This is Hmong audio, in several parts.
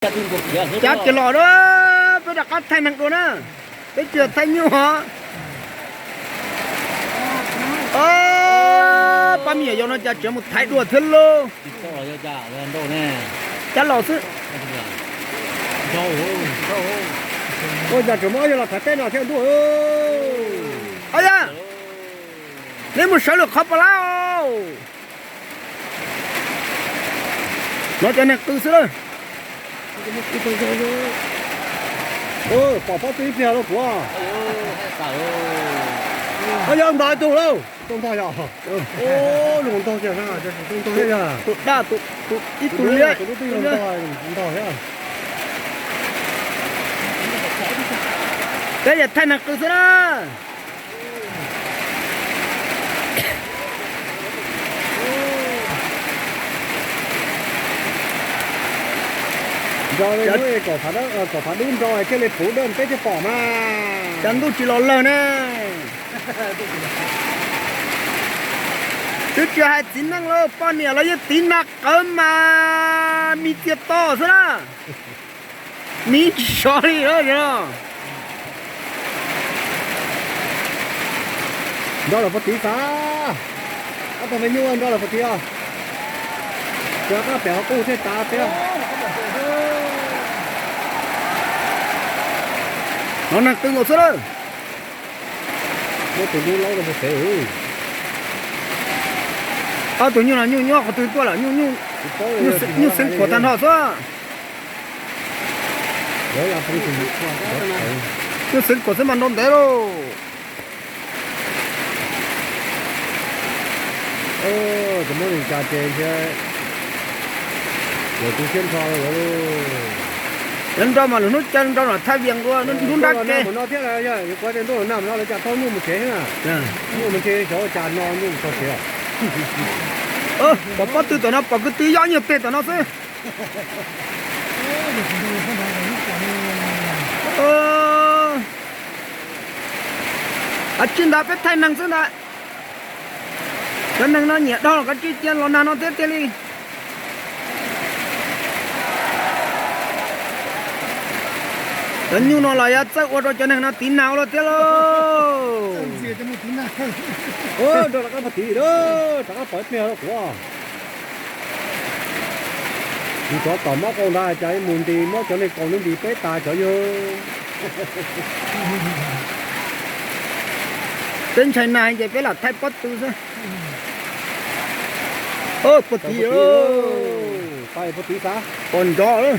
Cav kiag los na, peb rov qab thaij neeg dua na. Peb tsis thaij nyuj hos. Pab me nyuam yau no cas tseem mus thaiv dua thiab lauj. Cav los xwb. Ua cas tseem muaj ob yawg los thaiv peb no thiab ntuj. Au yawg, neb mus sawv lwm qhov pas lawm. No cov neeg qw xwb lawm. Pom pob tw ib pliag lauj kuv. Yog ntog ib tug lauj, tus ntog yog. Tus ntog tiag, tus ntog thiab yog. Tus daj, tus ib tug liab, tus dub twb yog ntog, ntog thiab. Peb yog thaij neeg qw xwb na. Nrog kom phav dub nrog thiaj li puv dawj peb thiaj pom mas. Cas ntuj tsis los lawg ne. Twb tsis hais txiv neej los poj niam los yeej tiv nag qawv mas mis txias to xwb na. Mis tsis sov li. Nrog lawm puag tid xav, ob tug me nyuj nrog lawm puag tid os. Rov qab pem qhov qub thiaj tav thiab. No neeg qw nkaus xwb lawm. Muab tus dub laub rau puag pem. Ob tug nyuj no nyuj nyob qhov twg tuaj lawm, nyuj xeev khuam tag nrho xwb. Nyuj xeev khuam xwb mas nrau ntev lauj. Muab li cas ces thiab. Lawv tu siab nrho lawm. Cov nrau mas lwm hnub caw nrau nram thaj vias dua ntub nrab ke. Ntuj los nag no lawv cas tau nyuj mus tsev thiab na. Nyuj mus tsev xyov ua cas no nyuj mus txog tsev. Pom pob tw tom no, pom kwv tw yob nyuag teg tom no xwb. Kav tsij ntawd peb thaij neeg xwb ntawd. Cov neeg no nyiam dhau los kav tsij cia los nag no thiab tiag li. Cov nyuj no los yuav txawj ua rau cov neeg no tiv nag ua luaj thiab lauj. Rov qab pom tiv, rov qab pom ib pliag rau kuv. Nws cov tom mob qau ntag cas mus nti muab cov neeg kaus nws nti peb tas cov yawg. Peb ntshai nag ces peb lam thaij pob tw xwb. Puag tid, pais puag tid xav pom nrov lawm.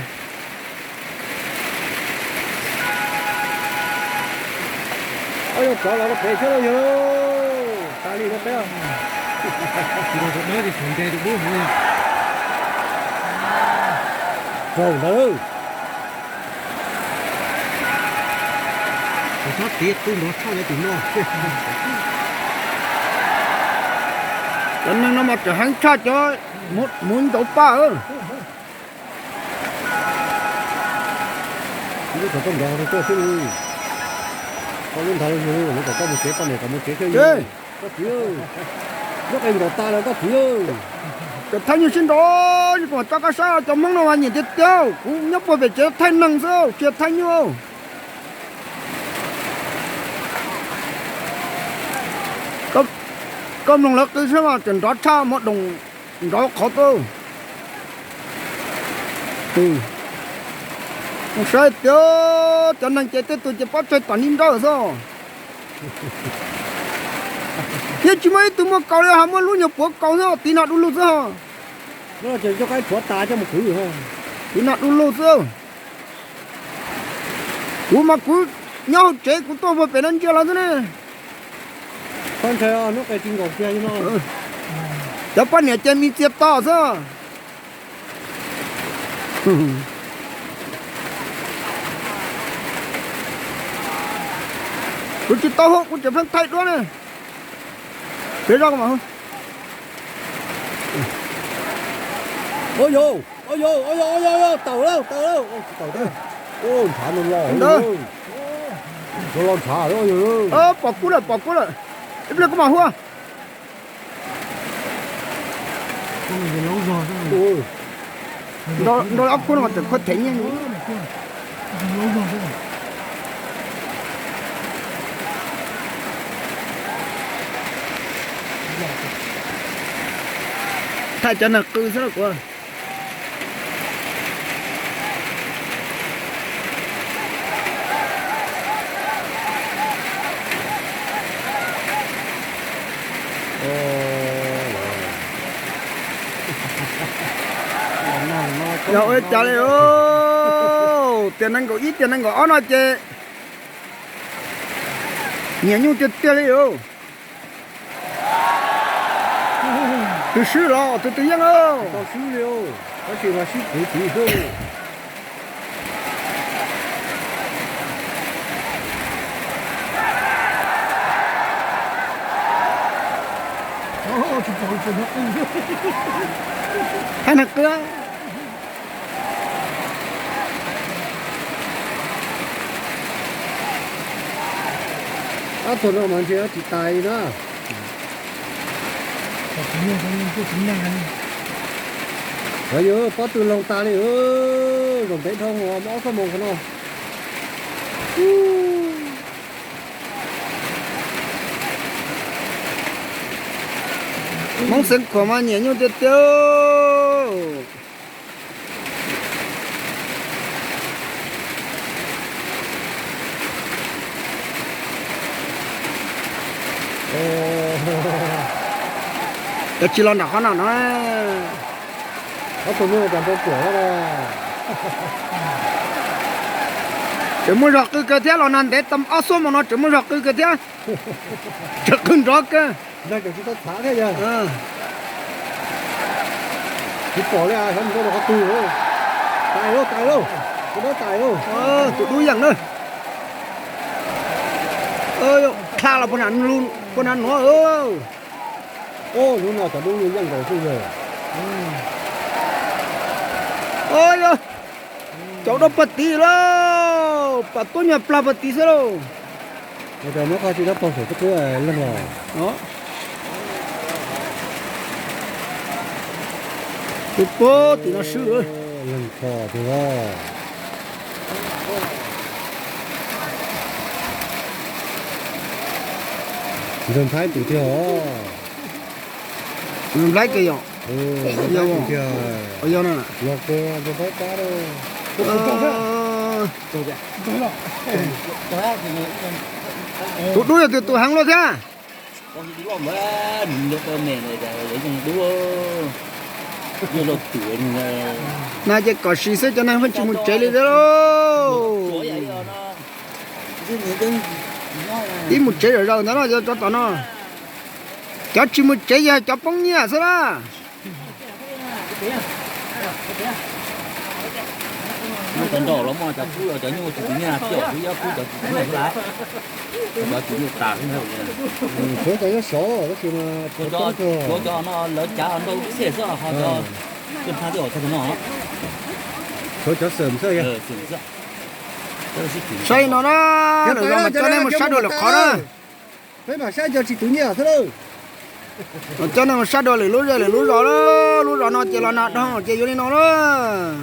Ob yog tsov los rau pem thiab lauj yawg. Tas li no peb. Raug ntawd. Tus txhob tiav tu nrov tshaj cov tim no. Cov neeg no mas tseem heev tshaj cov mus ntaus paj. Lub txog koj nrov tuaj xwb li. Koj lub nthav lub yug li, lawv kom koj mus tsev, poj niam kom mus tsev thiab yug. Koj txiv, lub qe nkaus tas lawm koj txiv. Cov thaij nyuj sib nrov, kuv mam coj koj saib cov Hmoob no mas nyiam tiag tiag, kuv nyob puag pem tsev thaij neeg xwb, tsis thaij nyuj. Koj mloog lawv qw xwb mas tseem nrov tshaj mov doos nrov qhov tuaj. Saib tias cov neeg ces tej tus ces pob tsaig tom ni nrawj xwb. Yeej tsis muaj ib tug muaj kaus li, ho muaj lub nyuag puav kaus xwb, tiv nag du lug xwb. Tiv nag du lug xwb. Kuv mas kuv nyob hauv tsev kuv tuaj puag pem no ntsia los xwb ne. Cov poj niam ces mis txias to xwb. Kuv tsis tau hauj, kuv tseem pheej thaij duab ne. Peb zoj mas. Ua yau, ua yau, ua yau, ua yau, tawm lauj, tawm lauj, tawm thiab. Ntshav no los, los ntshav. Pom kub lawm, pom kub lawm. Ib pliag kuv mam hu. Nrog ob khub no mas tseem khuab thev nyiaj. Thaij cov neeg qw xwb lauj kuv. Yog ua cas li os, tiam nees nkaum ib tiam nees nkaum ob no ces nyiam nyuj tiag tiag li os. Tus swb los tus twg yeej os. Tau swb li, tab sis mas sib pwv tid xwb. Hab neeg qw. Ob tug no mas ntshe tsis tas li na. Yog pob tw loog tas li, zaum ntev dhau muaj ob xuab moos qhov no. Hmoob Xeev Khuam mas nyiam nyuj tiag tiag. Cov tsis los nram qhov no no. Ob tug no cas nrau ruam. Tseem muaj zog qw kawg thiab, los nag ntev tau ob xuab moos no tseem muaj zog qw kawg thiab. Tseem qw nrov kawg. Tsis pom li, xyov nws nrau rau qhov twg. Tais lauj, tais lauj, tus dub tais lauj. Tus dub yeej na. Dlha los puag nram nuav. Hnub no cov dub yeej nkaus xwb yog. Yog cov dub puag tid lauj, pam tuab nyuag plag puag tid xwb lauj. Muab qhov tsis dab paug saum tub qub leeg los. Tus puag tim no swb. Leeg txhom tiag. Ntxawg Nplhaib tus tiag os. Ntxawg Nplhaib tiag yog. Yog tiag. Yog na. Yog tiag, Ntxawg Nplhaib pab. Tus dub yog tus tus heev luaj thiab. Na ces kom sim xwb, cov neeg pheej tsis mus tsev li thiab lauj. Ib mus tsev zom zaws ntawd no, cov tom no. Cov tsis mus tsev yog cov poob nyiaj xwb na. Cov nraum los muaj cov kub, cov nyuj tsis tus nyiaj, coj xwb, cov kub cov tsis tus nyiaj xwb lawm. Cov tsis nyuj tas xwb ntag. Tshuav cov nyob saud tab sis mas tshuav cov no lawv cav nrau xwb xwb, ho cov tub nplhaib twb ua tag no. Tshuav cov xwm xwb. Saib no na, lwm zaus mas coj nej mus saib dua lwm qhov na. Peb mam saib cov tsis tus nyiaj xwb lauj. Coj nej mus saib dua lwm lub zej lwm lub zos, lub zos no ces los nag dhau ces yuav li no lauj.